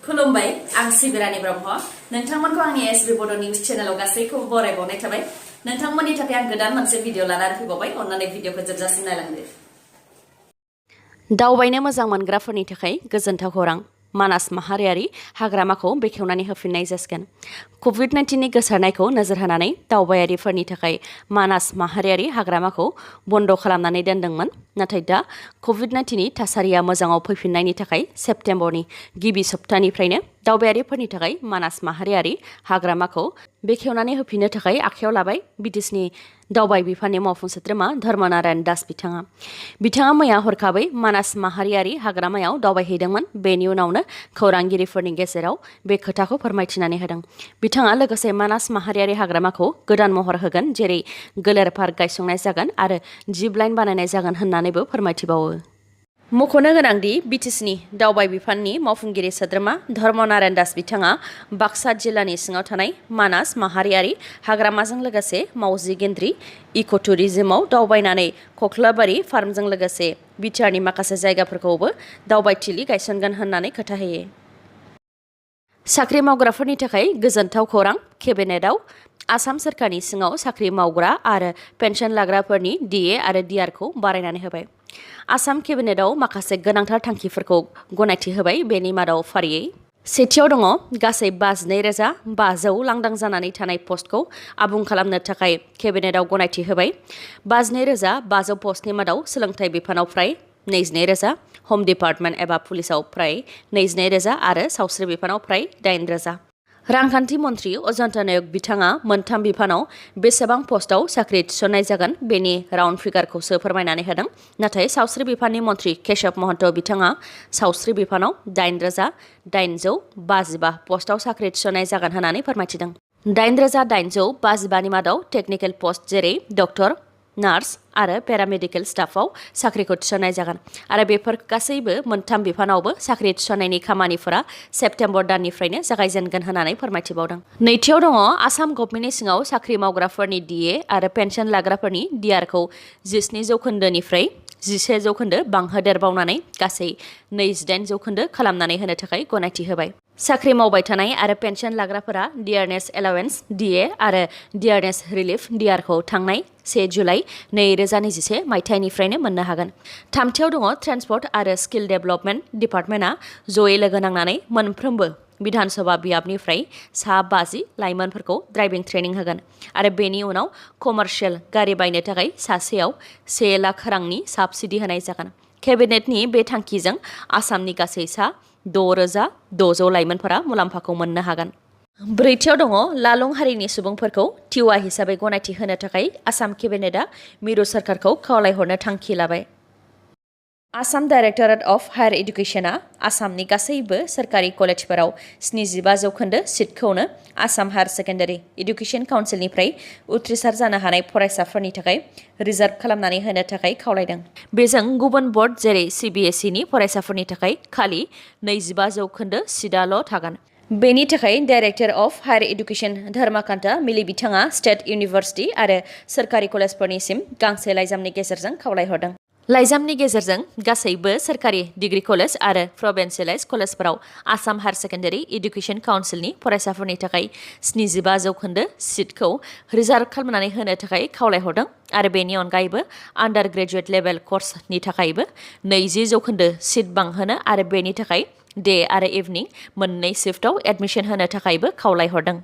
खुलुमबाय आं सिबिरानि ब्रह्म नोंथांमोनखौ आंनि एसबी बड' निउज चेनेलाव गासैखौबो बरायबावनाय थाबाय नोंथांमोननि थाखाय आं गोदान मोनसे भिडिअ लानानै फैबावबाय अन्नानै भिडिअखौ जोबजासिम नायलांदो दावबायनो मोजां मोनग्राफोरनि थाखाय गोजोनथाव खौरां मानास माहारियारि हाग्रामाखौ बेखेवनानै होफिननाय जासिगोन कभिड-19 नि गोसारनायखौ नोजोर होनानै दावबायारिफोरनि थाखाय मानास माहारियारि हाग्रामाखौ बन्द खालामनानै दोनदोंमोन नाथाय दा कभिड-19 नि थासारिया मोजाङाव फैफिननायनि थाखाय सेप्तेम्बरनि गिबि सप्तानिफ्रायनो दावबायारिफोरनि थाखाय मानास माहारियारि हाग्रामाखौ बेखेवनानै होफिननो थाखाय आखायाव लाबाय बिटिसिनि दावबाय बिफाननि मावफुं सोद्रोमा धर्मनारायण दास बिथाङा मैया हरखाबै मानास माहारियारि हाग्रामायाव दावबायहैदोंमोन बेनि उनावनो खौरांगिरिफोरनि गेजेराव बे खोथाखौ फोरमायथिनानै होदों बिथाङा लोगोसे मानास माहारियारि हाग्रामाखौ गोदान महर होगोन जेरै गोलेर पार्क गायसंनाय जागोन आरो जिप लाइन बानायनाय जागोन होननानैबो फोरमायथिबावो मख'नो गोनांदि बिटिसिनि दावबाय बिफाननि मावफुंगिरि सोद्रोमा धर्मनारायण दास बिथाङा बाक्सा जिल्लानि सिङाव थानाय मानास माहारियारि हाग्रामाजों लोगोसे मावजि गेन्द्रि इक'टुरिजमाव दावबायनानै खख्लाबारि फार्मजों लोगोसे बिटिआरनि माखासे जायगाफोरखौबो दावबायथिलि गायसनगोन होननानै खोथा होयो साख्रि मावग्राफोरनि थाखाय गोजोनथाव खौरां केबिनेटआव आसाम सोरखारनि सिङाव साख्रि मावग्रा आरो पेन्सन लाग्राफोरनि डिए आरो डिआरखौ बारायनानै होबाय आसाम केबिनेटआव माखासे गोनांथार थांखिफोरखौ गनायथि होबाय बेनि मादाव फारियै सेथियाव दङ गासै 52,500 लांदां जानानै थानाय पस्टखौ आबुं खालामनो थाखाय केबिनेटआव गनायथि होबाय 52,500 पस्टनि मादाव सोलोंथाइ बिफानाव फ्राय 22,000 हम डिपार्टमेन्ट एबा पुलिसाव फ्राय 22,000 आरो सावस्रि बिफानाव फ्राय 8,000 रांखान्थि मन्त्रि अजन्त नायक बिथाङा मोनथाम बिफानाव बेसेबां पस्टआव साख्रि थिसननाय जागोन बेनि राउन्ड फिगारखौसो फोरमायनानै होदों नाथाय सावस्रि बिफाननि मन्त्रि केशव महन्त बिथाङा सावस्रि बिफानाव 8,855 पस्टआव साख्रि थिसननाय जागोन होननानै फोरमायथिदों 8,855 नि मादाव टेकनिकेल पस्ट जेरै डक्टर नार्स आरो पेरामेडिकेल स्टाफआव साख्रिखौ थिसननाय जागोन आरो बेफोर गासैबो मोनथाम बिफानावबो साख्रि थिसननायनि खामानिफोरा सेप्तेम्बर दाननिफ्रायनो जागायजेनगोन होननानै फोरमायथिबावदों नैथियाव दङ आसाम गभर्नमेन्टनि सिङाव साख्रि मावग्राफोरनि डिए आरो पेन्सन लाग्राफोरनि डिआरखौ 17% 11% बांहोदेरबावनानै गासै 28% खालामनानै होनो थाखाय गनायथि होबाय साख्रि मावबाय थानाय आरो पेन्सन लाग्राफोरा डिआरनेस एलावेन्स डिए आरो डिआरनेस रिलिफ डिआरखौ थांनाय 1 जुलाइ 2021 मायथाइनिफ्रायनो मोननो हागोन थामथियाव दङ ट्रेन्सपर्ट आरो स्किल डेभेलपमेन्ट डिपार्टमेन्टआ जयै लोगो नांनानै मोनफ्रोमबो विधानसभा बियाबनिफ्राय 50 लाइमोनफोरखौ ड्राइभिं ट्रेनिं होगोन आरो बेनि उनाव कमार्शियेल गारि बायनो थाखाय सासेयाव 1 लाख रांनि साबसिडि होनाय जागोन केबिनेटनि बे थांखिजों आसामनि गासै 6,600 लाइमोनफोरा मुलाम्फाखौ मोननो हागोन ब्रैथियाव दङ लालुं हारिनि सुबुंफोरखौ टिवा हिसाबै गनायथि होनो थाखाय आसाम केबिनेटआ मिरु सोरखारखौ खावलायहरनो थांखि लाबाय आसाम डाइरेक्टरेट अफ हायार एडुकेशनआ आसामनि गासैबो सोरखारि कलेजफोराव 75% सिटखौनो आसाम हायार सेकेन्डारि एडुकेशन काउन्सिलनिफ्राय उथ्रिसार जानो हानाय फरायसाफोरनि थाखाय रिजार्भ खालामनानै होनो थाखाय खावलायदों बेजों गुबुन बर्ड जेरै CBSE नि फरायसाफोरनि थाखाय खालि 25% सिटआल' थागोन बेनि थाखाय डाइरेक्टर अफ हायार एडुकेशन धर्मकान्ता मिलि बिथाङा स्टेट इउनिभार्सिटि आरो सोरखारि कलेजफोरनिसिम गांसे लाइजामनि गेजेरजों खावलायहरदों लाइजामनि गेजेरजों गासैबो सोरखारि डिग्री कलेज आरो प्रभिन्सियेलाइज कलेजफोराव आसाम हायार सेकेन्डारि एडुकेशन काउन्सिलनि फरायसाफोरनि थाखाय 75% सिटखौ रिजार्भ खालामनानै होनो थाखाय खावलायहरदों आरो बेनि अनगायैबो आन्डार ग्रेजुवेट लेभेल कर्सनि थाखायबो 20% सिट बांहोनो आरो बेनि थाखाय डे आरो इभिनिं मोननै शिफ्टआव एडमिशन होनो थाखायबो खावलायहरदों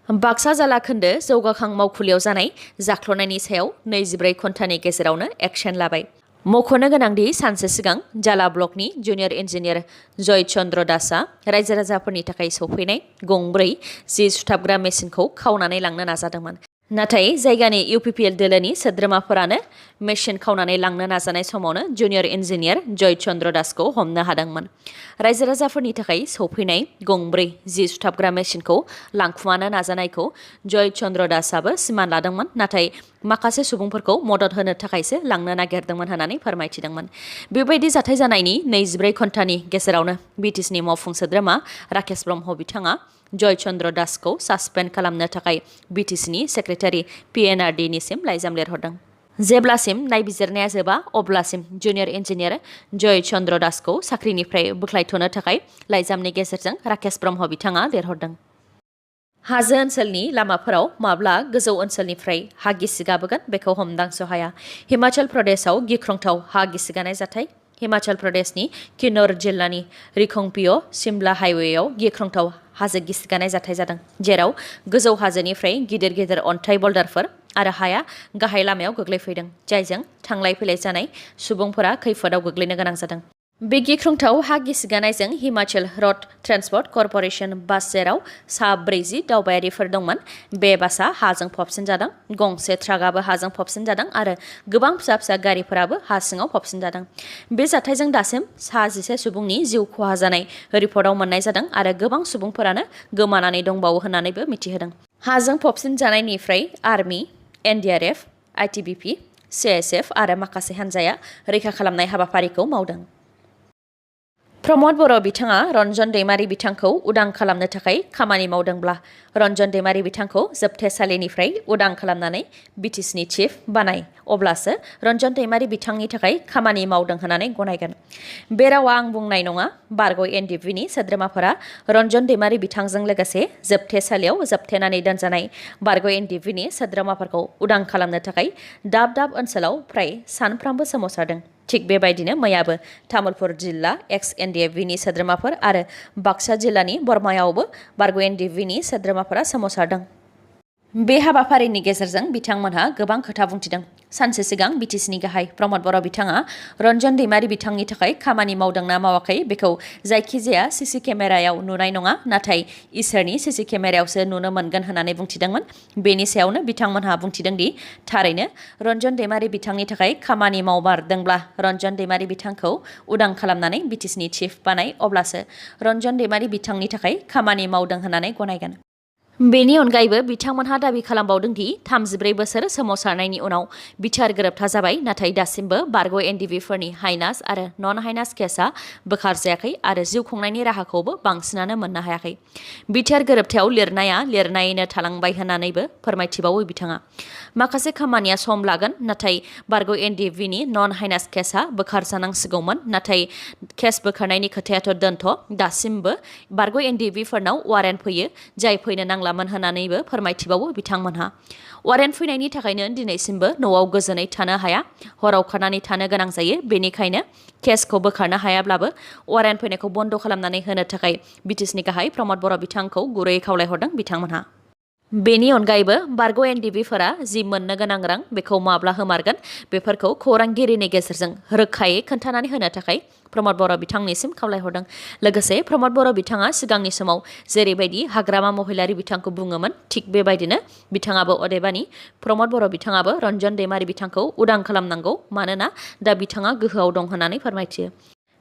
बाक्सा जाला खोन्दो जौगाखां मावखुलियाव जानाय जाख्ल'नायनि सायाव 24 घन्टानि गेजेरावनो एक्शन लाबाय मख'नो गोनांदि सानसे सिगां जाला ब्लकनि जुनियर इन्जिनियार जय चन्द्र दासआ रायजो राजाफोरनि थाखाय सौफैनाय गंब्रै जि सुथाबग्रा मेसिनखौ खावनानै लांनो नाजादोंमोन नाथाय जायगानि UPPL दोलोनि सोद्रोमाफोरानो मेसिन खावनानै लांनो नाजानाय समावनो जुनियर इन्जिनियार जय चन्द्र दासखौ हमनो हादोंमोन रायजो राजाफोरनि थाखाय सौफैनाय गंब्रै जि सुथाबग्रा मेसिनखौ लांखुमानो नाजानायखौ जय चन्द्र दासआबो सिमान लादोंमोन नाथाय माखासे सुबुंफोरखौ मदद होनो थाखायसो लांनो नागिरदोंमोन होननानै फोरमायथिदोंमोन बेबायदि जाथाय जानायनि 24 घन्टानि गेजेरावनो बिटिसिनि मावफुं सोद्रोमा राकेश ब्रह्म बिथाङा जय चन्द्र दासखौ सासपेन्ड खालामनो थाखाय बिटिसिनि सेक्रेटारि PNRD निसिम लाइजाम लिरहरदों जेब्लासिम नायबिजिरनाया जोबा अब्लासिम जुनियर इन्जिनियार जय चन्द्र दासखौ साख्रिनिफ्राय बोख्लायथ'नो थाखाय लाइजामनि गेजेरजों राकेश ब्रह्म बिथाङा लिरहरदों। हाजो ओनसोलनि लामाफोराव माब्ला गोजौ ओनसोलनिफ्राय हा गिसि गाबोगोन बेखौ हमदांस' हाया। हिमाचल प्रदेशआव गिख्रंथाव हा गिसिगानाय जाथाय। हिमाचल प्रदेशनि किन्नौर जिल्लानि रिखंपिय' सिमला हाइवेआव गिख्रंथाव हाजो गिसिगानाय जाथाय जादों, जेराव गोजौ हाजोनिफ्राय गिदिर गिदिर अन्थाइ बल्डारफोर आरो हाया गाहाय लामायाव गोग्लैफैदों, जायजों थांलाय फैलाय जानाय सुबुंफोरा खैफोदाव गोग्लैनो गोनां जादों। बे गिख्रंथाव हा गिसिगानायजों हिमाचल र'ड ट्रेन्सपर्ट कर्प'रेसन बास जेराव सा 40 दावबायारिफोर दंमोन। बे बासआ हाजों फबसिनजादों, गंसे ट्राकआबो हाजों फबसिनजादों आरो गोबां फिसा फिसा गारिफोराबो हा सिङाव फबसिनजादों। बे जाथायजों दासिम सा 11 सुबुंनि जिउ खहा जानाय रिपर्टआव मोननाय जादों आरो गोबां सुबुंफोरानो गोमानानै दंबावो होननानैबो मिथिहोदों। हाजों फबसिनजानायनिफ्राय आर्मी, NDRF, ITBP, CSF आरो माखासे हान्जाया रैखा खालामनाय हाबाफारिखौ मावदों। प्रमद बर' बिथाङा रन्जन दैमारि बिथांखौ उदां खालामनो थाखाय खामानि मावदोंब्ला रन्जन दैमारि बिथांखौ जोबथेसालिनिफ्राय उदां खालामनानै BTCनि चिफ बानाय, अब्लासो रन्जन दैमारि बिथांनि थाखाय खामानि मावदों होननानै गनायगोन। बे रावा आं बुंनाय नङा। बारग' NDPनि सोद्रोमाफोरा रन्जन दैमारि बिथांजों लोगोसे जोबथेसालियाव जोबथेनानै दोनजानाय बारग' NDPनि सोद्रोमाफोरखौ उदां खालामनो थाखाय दाब दाब ओनसोलाव फ्राय सानफ्रामबो सोमावसारदों। थिग बेबायदिनो मैयाबो तामुलपुर जिल्ला NDFBनि सोद्रोमाफोर आरो बाक्सा जिल्लानि बरमायावबो बारग' NDPनि सोद्रोमाफोरा सोमावसारदों। बे हाबाफारिनि गेजेरजों बिथांमोनहा गोबां खोथा बुंथिदों। सानसे सिगां BTCनि गाहाय प्रमद बर' बिथाङा रन्जन दैमारि बिथांनि थाखाय खामानि मावदोंना मावाखै बेखौ जायखिजाया CC केमेरायाव नुनाय नङा, नाथाय इसोरनि CC केमेरायावसो नुनो मोनगोन होननानै बुंथिदोंमोन। बेनि सायावनो बिथांमोनहा बुंथिदों दि थारैनो रन्जन दैमारि बिथांनि थाखाय खामानि मावमारदोंब्ला रन्जन दैमारि बिथांखौ उदां खालामनानै BTCनि चिफ बानाय, अब्लासो रन्जन दैमारि बिथांनि थाखाय खामानि मावदों होननानै गनायगोन। बेनि अनगायैबो बिथांमोनहा दाबि खालामबावदों दि 33 बोसोर सोमावसारनायनि उनाव बिथार गोरोबथा जाबाय, नाथाय दासिमबो बारग' NDPफोरनि हाइनास आरो नन हाइनास केसआ बोखारजायाखै आरो जिउ खुंनायनि राहाखौबो बांसिनानो मोननो हायाखै। बिथार गोरोबथायाव लिरनायैनो थालांबाय होननानैबो फोरमायथिबावो बिथाङा। माखासे खामानिया सम लागोन, नाथाय बारग' NDPनि नन हाइनास केसआ बोखारजानांसिगौमोन, नाथाय केस बोखारनायनि खोथायाथ' दोनथ', दासिमबो बारग' NDPफोरनाव वारेन्ट फैयो, जाय फैनो नांलामोन होननानैबो फोरमायथिबावो बिथांमोनहा। वारेन्ट फैनायनि थाखायनो दिनैसिमबो न'आव गोजोनै थानो हाया, हराव खारनानै थानो गोनां जायो। बेनिखायनो केसखौ बोखारनो हायाब्लाबो वारेन्ट फैनायखौ बन्द' खालामनानै होनो थाखाय BTCनि गाहाय प्रमद बर' बिथांखौ गुरैयै खावलायहरदों बिथांमोनहा। बेनि अनगायैबो बारग' NDPफोरा जि मोननो गोनां रां बेखौ माब्ला होमारगोन बेफोरखौ खौरांगिरिनि गेजेरजों रोखायै खोन्थानानै होनो थाखाय प्रमद बर' बिथांनिसिम खावलायहरदों। लोगोसे प्रमद बर' बिथाङा सिगांनि समाव जेरैबायदि हाग्रामा महिलारि बिथांखौ बुङोमोन, थिग बेबायदिनो बिथाङाबो अदेबानि प्रमद बर' बिथाङाबो रन्जन दैमारि बिथांखौ उदां खालामनांगौ, मानोना दा बिथाङा गोहोआव दं होननानै फोरमायथियो।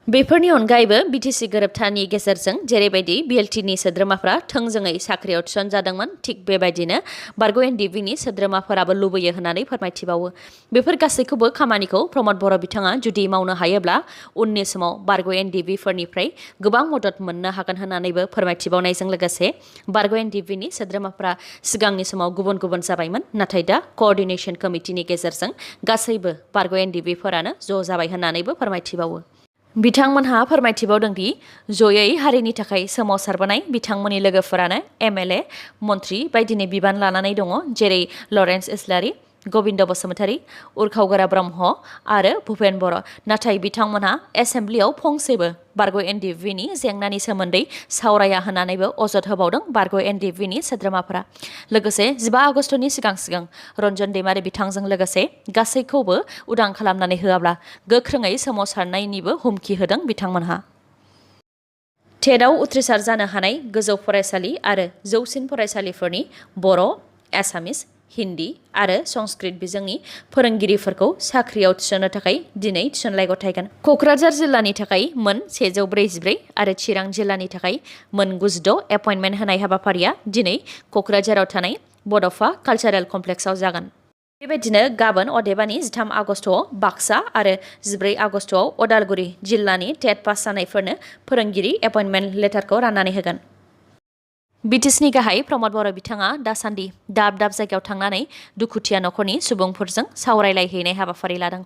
बेफोरनि अनगायैबो BTC गोरोबथानि गेजेरजों जेरैबायदि BLTनि सोद्रोमाफ्रा थोंजोङै साख्रियाव थिसनजादोंमोन, थिग बेबायदिनो बारग' NDPनि सोद्रोमाफोराबो लुबैयो होननानै फोरमायथिबावो। बेफोर गासैखौबो खामानिखौ प्रमद बर' बिथाङा जुदि मावनो हायोब्ला उननि समाव बारग' NDPफोरनिफ्राय गोबां मदद मोननो हागोन होननानैबो फोरमायथिबावनायजों लोगोसे बारग' NDPनि सोद्रोमाफ्रा सिगांनि समाव गुबुन गुबुन जाबायमोन, नाथाय दा क'अर्डिनेशन कमिटिनि गेजेरजों गासैबो बारग' NDPफोरानो ज' जाबाय होननानैबो फोरमायथिबावो। बिथांमोनहा फोरमायथिबावदों दि जयै हारिनि थाखाय सोमावसारबोनाय बिथांमोननि लोगोफोरानो MLA, मन्थ्रि बायदिनि बिबान लानानै दङ, जेरै लरेन्स इस्लारि, गबिन्द बसुमतारी, उर्खावगोरा ब्रह्म आरो भुपेन बर', नाथाय बिथांमोनहा एसेम्ब्लियाव फंसेबो बारग' NDPनि जेंनानि सोमोन्दै सावराया होननानैबो अजद होबावदों बारग' NDPनि सोद्रोमाफोरा। लोगोसे 15 आगस्टनि सिगां रन्जन दैमारि बिथांजों लोगोसे गासैखौबो उदां खालामनानै होआब्ला गोख्रोङै सोमावसारनायनिबो हुमखि होदों बिथांमोनहा। टेटआव उथ्रिसार जानो हानाय गोजौ फरायसालि आरो जौसिन फरायसालिफोरनि बर', एसामिस, हिन्दी आरो संस्कृत बिजोंनि फोरोंगिरिफोरखौ साख्रियाव थिसननो थाखाय दिनै थिसनलाइ गथायगोन। क'क्राझार जिल्लानि थाखाय मोन 144 आरो चिरां जिल्लानि थाखाय मोन 96 एपइन्टमेन्ट होनाय हाबाफारिया दिनै क'क्राझाराव थानाय बड'फा कालचारेल कमप्लेक्सआव जागोन। बेबायदिनो गाबोन अदेबानि 13 आगस्टआव बाक्सा आरो 14 आगस्टआव अदालगुरि जिल्लानि टेट पास जानायफोरनो फोरोंगिरि एपइन्टमेन्ट लेटारखौ राननानै होगोन। बिटिसिनि गाहाय प्रमद बर' बिथाङा दासान्दि दाब दाब जायगायाव थांनानै दुखुथिया नखरनि सुबुंफोरजों सावरायलायहैनाय हाबाफारि लादों।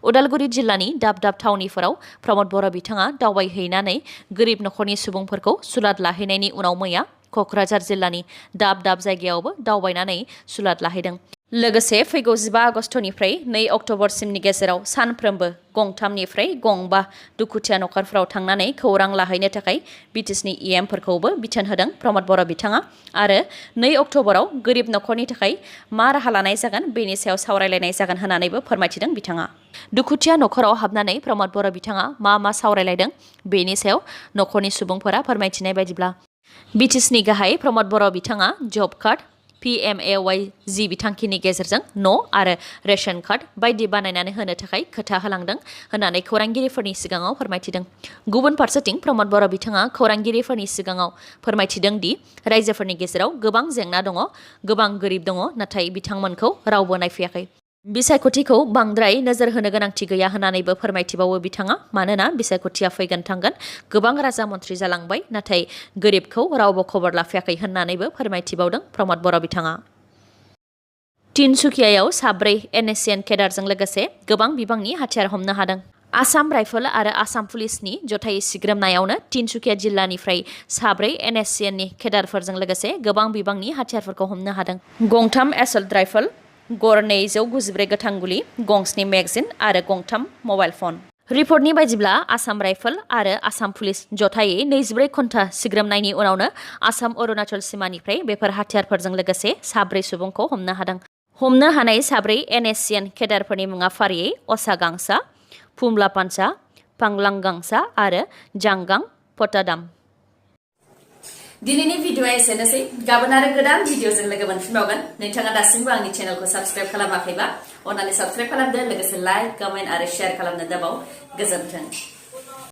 उदालगुरि जिल्लानि दाब दाब थावनिफोराव प्रमद बर' बिथाङा दावबायहैनानै गोरिब नखरनि सुबुंफोरखौ सुलाद लाहैनायनि उनाव मैया क'क्राझार जिल्लानि दाब दाब जायगायावबो दावबायनानै सुलाद लाहैदों। लोगोसे फैगौ 15 आगस्टनिफ्राय 2 अक्ट'बरसिमनि गेजेराव सानफ्रोमबो गंथामनिफ्राय गंबा दुखुथिया नखरफोराव थांनानै खौरां लाहैनो थाखाय बिटिसिनि इएमफोरखौबो बिथोन होदों प्रमद बर' बिथाङा आरो 2 अक्ट'बराव गोरिब नखरनि थाखाय मा राहा लानाय जागोन बेनि सायाव सावरायलायनाय जागोन होननानैबो फोरमायथिदों बिथाङा। दुखुथिया नखराव हाबनानै प्रमद बर' बिथाङा मा सावरायलायदों बेनि सायाव नखरनि सुबुंफोरा फोरमायथिनाय बायदिब्ला बिटिसिनि गाहाय प्रमद बर' बिथाङा जब कार्ड PMAY जि बिथांखिनि गेजेरजों न' आरो रेशन कार्ड बायदि बानायनानै होनो थाखाय खोथा होलांदों होननानै खौरांगिरिफोरनि सिगाङाव फोरमायथिदों। गुबुन फारसेथिं प्रमद बर' बिथाङा खौरांगिरिफोरनि सिगाङाव फोरमायथिदों दि रायजोफोरनि गेजेराव गोबां जेंना दङ, गोबां गोरिब दङ, नाथाय बिथांमोनखौ रावबो नायफैयाखै। बिसायख'थिखौ बांद्राय नोजोर होनो गोनांथि गैया होननानैबो फोरमायथिबावो बिथाङा। मानोना बिसायख'थिया फैगोन थांगोन, गोबां राजा मन्थ्रि जालांबाय, नाथाय गोरिबखौ रावबो खबर लाफैयाखै होननानैबो फोरमायथिबावदों प्रमद बर' बिथाङा। तिनसुकियायाव 4 NSCN केडारजों लोगोसे गोबां बिबांनि हाथियार हमनो हादों। आसाम राइफल आरो आसाम पुलिसनि जथायै सिग्रोमनायावनो तिनसुकिया जिल्लानिफ्राय 4 NSCNनि केडारफोरजों लोगोसे गोबां बिबांनि हाथियारफोरखौ हमनो हादों। गंथाम एसल्ट राइफल, गरनै 293 गोथां गुलि, गंस्नि मेगजिन आरो गंथाम मबाइल फन। रिपर्टनि बायदिब्ला आसाम राइफल आरो आसाम पुलिस जथायै 24 घन्टा सिग्रोमनायनि उनावनो आसाम अरुणाचल सीमानिफ्राय बेफोर हाथियारफोरजों लोगोसे 4 सुबुंखौ हमनो हादों। हमनो हानाय 4 NSCN केडारफोरनि मुङा फारियै असा गांसा, फुमला पान्सा, पांलां गांसा आरो जांगां पटादाम। दिनैनि भिडिअ'आ एसेनोसै। गाबोन आरो गोदान भिडिअ'जों लोगो मोनफिनबावगोन। नोंथाङा दासिमबो आंनि चेनेलखौ साबस्क्राइब खालामाखैबा अन्नानै साबस्क्राइब खालामदो, लोगोसे लाइक, कमेन्ट आरो शेयार खालामनो दाबाव। गोजोन्थों।